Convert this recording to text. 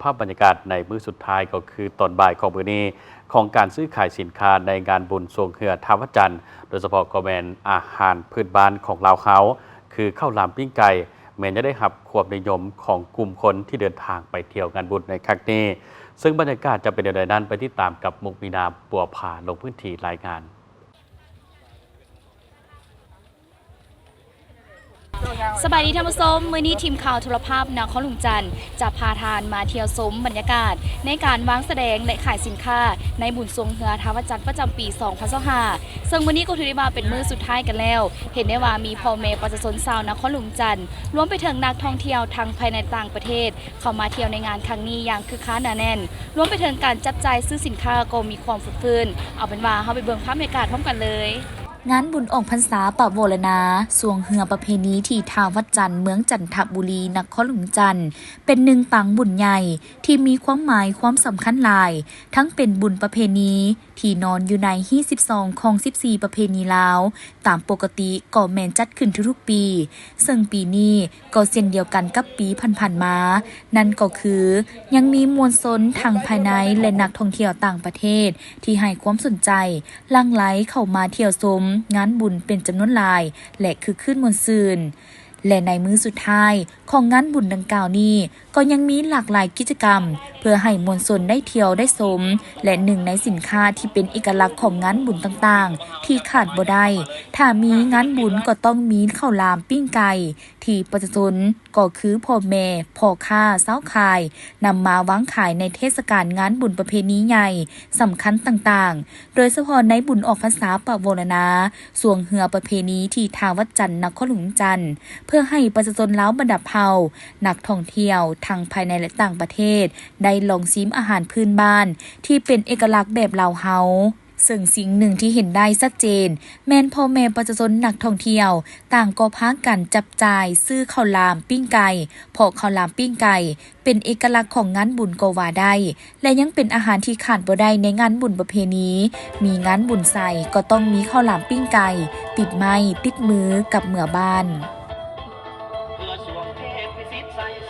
ພາບບັນຍາກາດໃນມື້ສຸດທ້າຍກໍຄືຕອນບ່າຍຂອງມື້ນີ້ ຂອງການຊື້ຂາຍສິນຄ້າໃນງານບຸນຊ່ວງເຮືອທ່າພະຈັນ, ໂດຍສະເພາະກໍແມ່ນອາຫານພື້ນບ້ານຂອງລາວເຮົາ ຄືເຂົ້າຫຼາມປີ້ງໄກ່ ແມ່ນຈະໄດ້ຮັບຄວາມນິຍົມຂອງກຸ່ມຄົນທີ່ເດີນທາງໄປທ່ຽວງານບຸນໃນຄັ້ງນີ້. ເຊິ່ງບັນຍາກາດຈະເປັນແນວໃດນັ້ນ ໄປຕິດຕາມກັບມຸກມີນາ ບົວຜາ ລົງພື້ນທີ່ລາຍງານ. ສະບາຍດີທ່ານຜູ້ຊົມ, ມື້ນີ້ທີມຂ່າວໂທລະພາບນະຄອນຫຼວງຈັນ ຈະພາທ່ານມາທ່ຽວຊົມບັນຍາກາດໃນການວາງສະແດງ ແລະ ຂາຍສິນຄ້າໃນບຸນຊ່ວງເຮືອທ່າພະຈັນປະຈຳປີສອງພັນຊາວຫ້າ ເຊິ່ງມື້ນີ້ກໍຖືໄດ້ວ່າເປັນມື້ສຸດທ້າຍກັນແລ້ວ. ເຫັນໄດ້ວ່າມີພໍ່ແມ່ປະຊາຊົນຊາວນະຄອນຫຼວງຈັນ ລວມໄປເຖິງນັກທ່ອງທ່ຽວທັງພາຍໃນຕ່າງປະເທດ ເຂົ້າມາທ່ຽວໃນງານຄັ້ງນີ້ຢ່າງຄຶກຄັກໜາແໜ້ນ, ລວມໄປເຖິງການຈັບຈ່າຍຊື້ສິນຄ້າກໍມີຄວາມຟຶດຟື້ນ. ເອົາເປັນວ່າເຮົາໄປເບິ່ງພາບບັນຍາກາດພ້ອມກັນເລີຍ. ງານບຸນອອກພັນສາປະວໍລະນາ ຊ່ວງເຮືອປະເພນີທີ່ທ່າວັດຈັນ ເມືອງຈັນທະບູລີ ນະຄອນຫຼວງຈັນ ເປັນໜຶ່ງປາງບຸນໃຫຍ່ທີ່ມີຄວາມໝາຍຄວາມສຳຄັນຫຼາຍ, ທັງເປັນບຸນປະເພນີທີ່ນອນຢູ່ໃນຮີດສິບສອງຂອງສິບສີ່ປະເພນີລາວ, ຕາມປົກກະຕິກໍແມ່ນຈັດຂຶ້ນທຸກໆປີ, ເຊິ່ງປີນີ້ ກໍເຊັ່ນດຽວກັນກັບປີຜ່ານໆມາ, ນັ້ນກໍຄືຍັງມີມວນຊົນທັງພາຍໃນ ແລະ ນັກທ່ອງທ່ຽວຕ່າງປະເທດທີ່ໃຫ້ຄວາມສົນໃຈ ຫຼັ່ງໄຫຼເຂົ້າມາທ່ຽວຊົມງານບຸນເປັນຈຳນວນຫຼາຍ ແລະ ຄຶກຄື້ນມ່ວນຊື່ນ. ແລະ ໃນມື້ສຸດທ້າຍຂອງງານບຸນດັ່ງກ່າວນີ້ ກໍຍັງມີຫຼາກຫຼາຍກິດຈະກຳ ເພື່ອໃຫ້ມວນຊົນໄດ້ທ່ຽວໄດ້ຊົມ ແລະ ໜຶ່ງໃນສິນຄ້າທີ່ເປັນເອກະລັກຂອງງານບຸນຕ່າງໆ ທີ່ຂາດບໍ່ໄດ້ ຖ້າມີງານບຸນກໍຕ້ອງມີເຂົ້າຫຼາມປີ້ງໄກ່ ທີ່ປະຊາຊົນ ກໍຄືພໍ່ແມ່ ພໍ່ຄ້າ ຊາວຂາຍ ນຳມາວາງຂາຍໃນເທດສະການງານບຸນປະເພນີໃຫຍ່ສຳຄັນຕ່າງໆ, ໂດຍສະເພາະໃນບຸນອອກພັນສາປະວໍລະນາ ຊ່ວງເຮືອປະເພນີທີ່ທ່າວັດຈັນ ນະຄອນຫຼວງຈັນ ເພື່ອໃຫ້ປະຊາຊົນລາວບັນດາເຜົ່າ, ນັກທ່ອງທ່ຽວ ທັງພາຍໃນ ແລະ ຕ່າງປະເທດ ໄດ້ລອງຊີມອາຫານພື້ນບ້ານທີ່ເປັນເອກະລັກແບບລາວເຮົາ. ເຊິ່ງສິ່ງໜຶ່ງທີ່ເຫັນໄດ້ຊັດເຈນ ແມ່ນພໍ່ແມ່ປະຊາຊົນນັກທ່ອງທ່ຽວ ຕ່າງກໍພາກັນຈັບຈ່າຍຊື້ເຂົ້າຫຼາມປີ້ງໄກ່, ເພາະເຂົ້າຫຼາມປີ້ງໄກ່ເປັນເອກະລັກຂອງງານບຸນກໍວ່າໄດ້ ແລະ ຍັງເປັນອາຫານທີ່ຂາດບໍ່ໄດ້ໃນງານບຸນປະເພນີ. ມີງານບຸນໃສກໍຕ້ອງມີເຂົ້າຫຼາມປີ້ງໄກ່ ຕິດໄມ້ຕິດມືກັບເມືອບ້ານ.